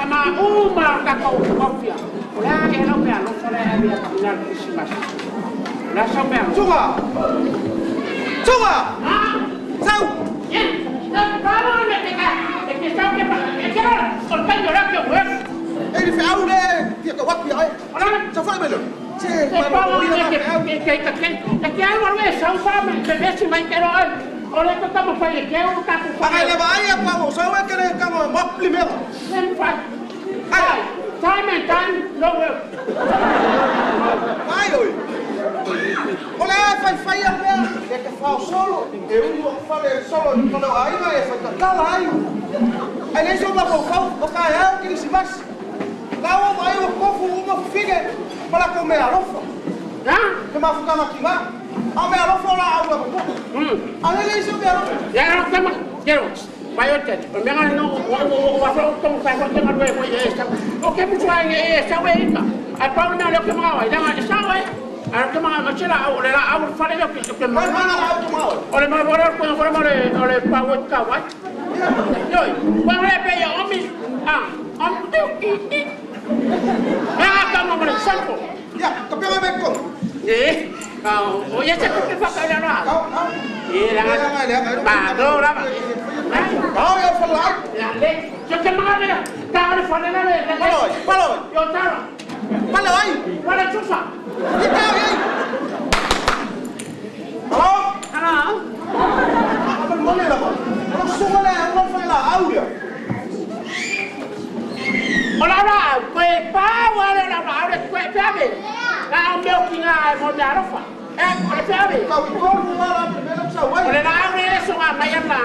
Ama uma tatou ofia. O le a le lau mea alofa le ave a ina le Krisimasi. O le a sau mea alofa. Suga! Suga! Ah! Sau! Ia! Palo le te ka. E ke sau ke pa. E ke ora. O le taimi o le ke uefu. E le feau le fia tau atu ia oe. O le Sau foi mai lea. Se E palo malo le ia ke feau. ke ke ke ke ke alu alu e sau fa me me vesi mai ke roa. O le ka tama fai e ke o ka ku Agai le vaai a pau sau e ke le kama mop li mea. Then five. Ai, time and time, no work. Vai oi. O le a fai fai a mea e te fao solo e ulu o fale solo i tole o aiga e fai tatala ai. Ai le so mafaufau o ka e au Kirisimasi. La ua vaai ua kofu uma fifine ma latou meaalofa. Ha? Le mafutaga tiga. A o meaalofa o laau lava po. A le leai se meaalofa. Ya no kama, quiero. Vai o te. O me ngana no o o o fa o tong fa ko te ngana ko e sa. O ke mutu ai e sa we ika. A pa na le ke mga wai nga sa we. A ke mga ma chela o le la au fa le ke ke Mai ma. mana laau te maoi. O le ma bora ko ko ma le o le pa o ka wai. Yoi, wa le pe yo omi. Ah, om tu i i. Ya ka mo mo sampo. Ia, ka pega mai konu. Eh, o ya se ke fa ka la. Kau, kau. Eh, la ba do la ba. Kau ia falaau. Ya le, yo ke mga le, ta le fa le le le. Paloi, paloi, Yo tara. paloi. Wala chusa. Ia kau ia. Hello? Ana. Apa mone la ba? Ora sunga le au fai la au ia. Ola la, ko e pa wala la la le ko e pe ave. La o meu kinga e mo me arofa. E ko le pe ave. Kau i konu la la me la sa O wai. le la au le so nga mai la.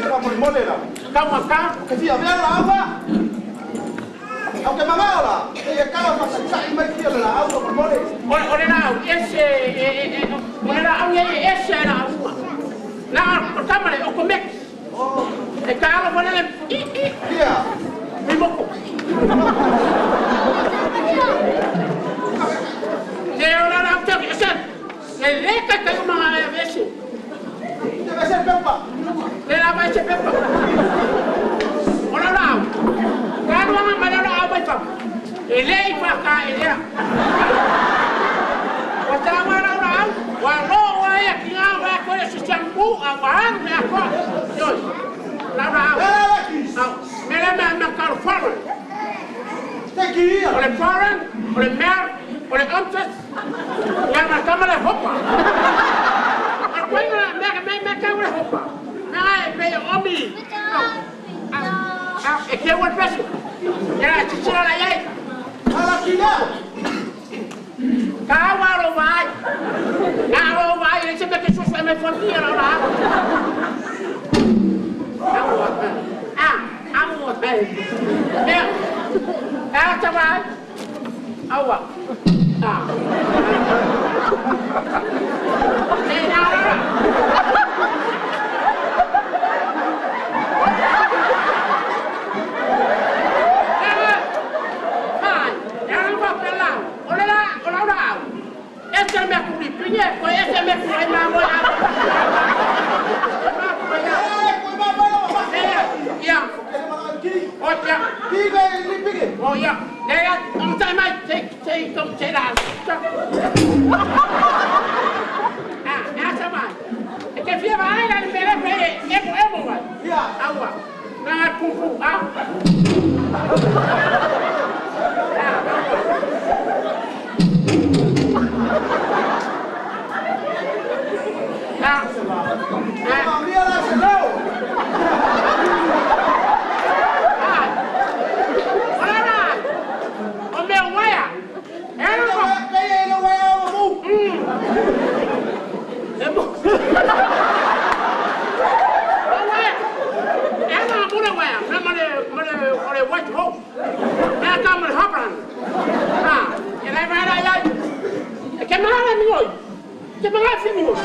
Ka mo mone la. Ka ma ka. Ka fia mea la au ba. Au ke mama la. E ia kala fa sa i mai fia la au mo mone. O o le la au ese e e o le la au e ese la au. Na o kamare o ko mek. E ka ala wala le i i Ia. mi moko. Te o la la te ese. Le le ka ka ma e vese. Te vai ser pepa. Le la vai se pepa. O la la. Ka no ma la la au mai fa. E le i fa ka e le. O ta wa la la au. Wa lo wa e ki nga wa ko le se champu a wa me a ko. Yo. La la au. La la kis. Au. Me la me me ka foreign. Te ki ia. O le foreign, o le mer, o le amtes. Ya ma kama le hopa. A ko ina me me me ka le hopa. Me ai me omi. Au. E ke wa peso. Ya ti tira la yai. Ala ki la. Ka wa ro vai. Na ro vai le se me ke su me fonti la la. Ah, au. Eh. Ah, ta vai. Aua. Ah. Eh, na la. Ai, era uma pela. Olha lá, olha lá. Esse é meu curipinha, esse é meu curipinha, Eh, ko ma ba la ba. Eh, ia. Ke le mana ki. O ia. Ki le li pige. O ia. Le ông trai mai, te te tông te la. Ah, asa mai. E te fia vai la me le pe emo emo vai. Ia. Aua. Na pu pu ah. Ah. Ah. Ma mia la se leo. Ah. Ora la. O meu waia. Era uma Ke ia le wai au mu. Emo. Waia. Era uma waia. Na male male ole white hope. Na ka male hopran. Ah, e lai vai lai lai. E ke mala mi oi. Ke mala fi mi oi.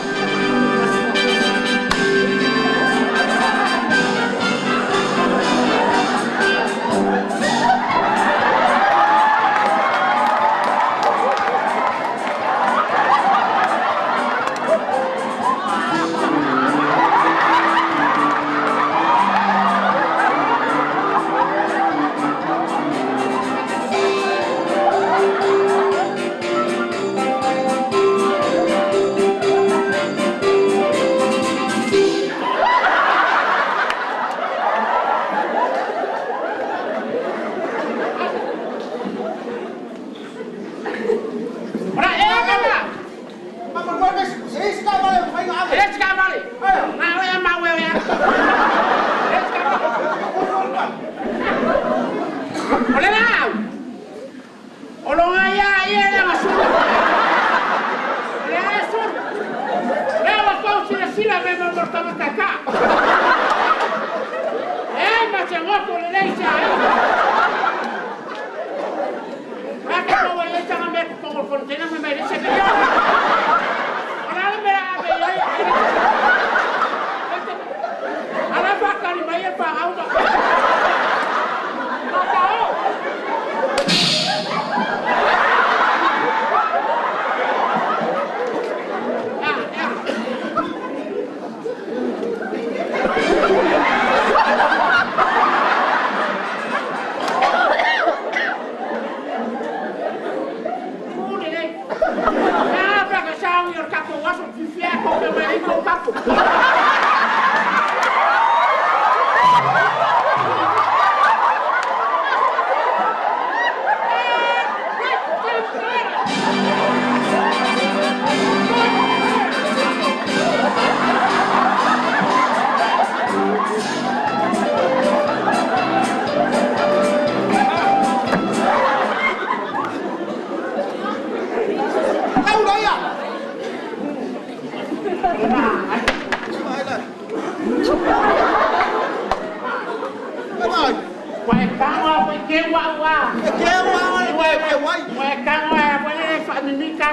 Ke ua ua. E ke ua ua e ke wai. Ua e kango e ua e whaamimika.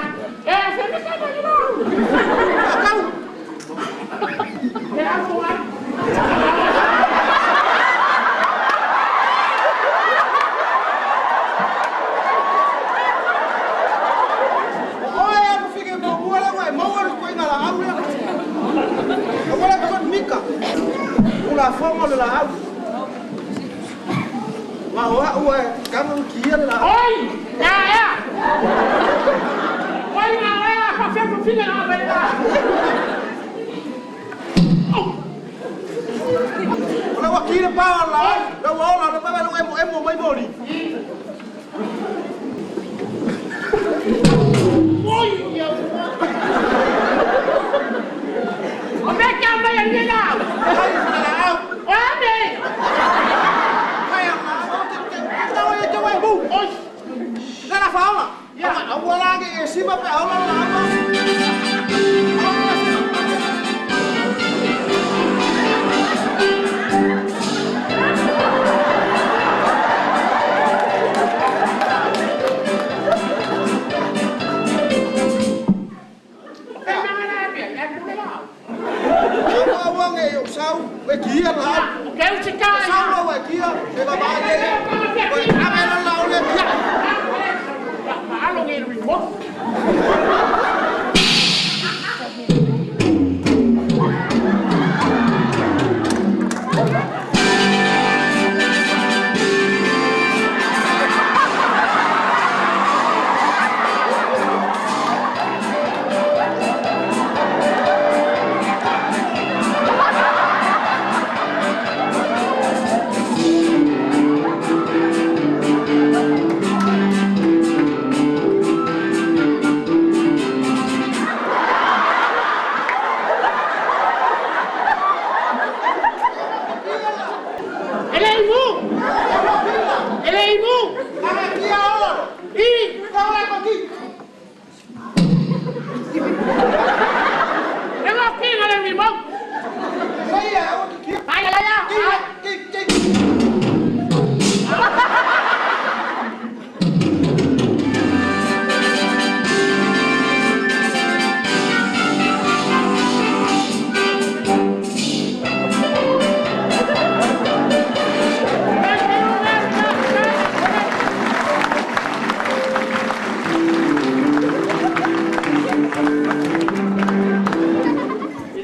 E, se me ka mai la. Kau. E a fua. Oe a mawhike mō mua le wai maua le koe ngā la au lea. O wala ka mika. O la fongo le la au. Ngā hoa ua e kanga uki ia le la au. Oi, ea ea. Oi ngā ea, ka whea whina ngā mele la. O le waki le pāo la au. Le ua ola le pāo le emo emo mai mori. Oi, ia ua. O mea kia mai a ni la au. Hai la au. O a me. Hai la au. Te te te tau e te wai mu. Oi. Le la whaola. Ia. A ua la ke e sima pe aola la au. O mea ngā la e pia, e kule la au. Ua ua nge o sau e kia la au. O ke uchi ka Sau la ua kia. E la ba ye. Oi ame la la o le kia. Maalo nge lui mo. E le imu.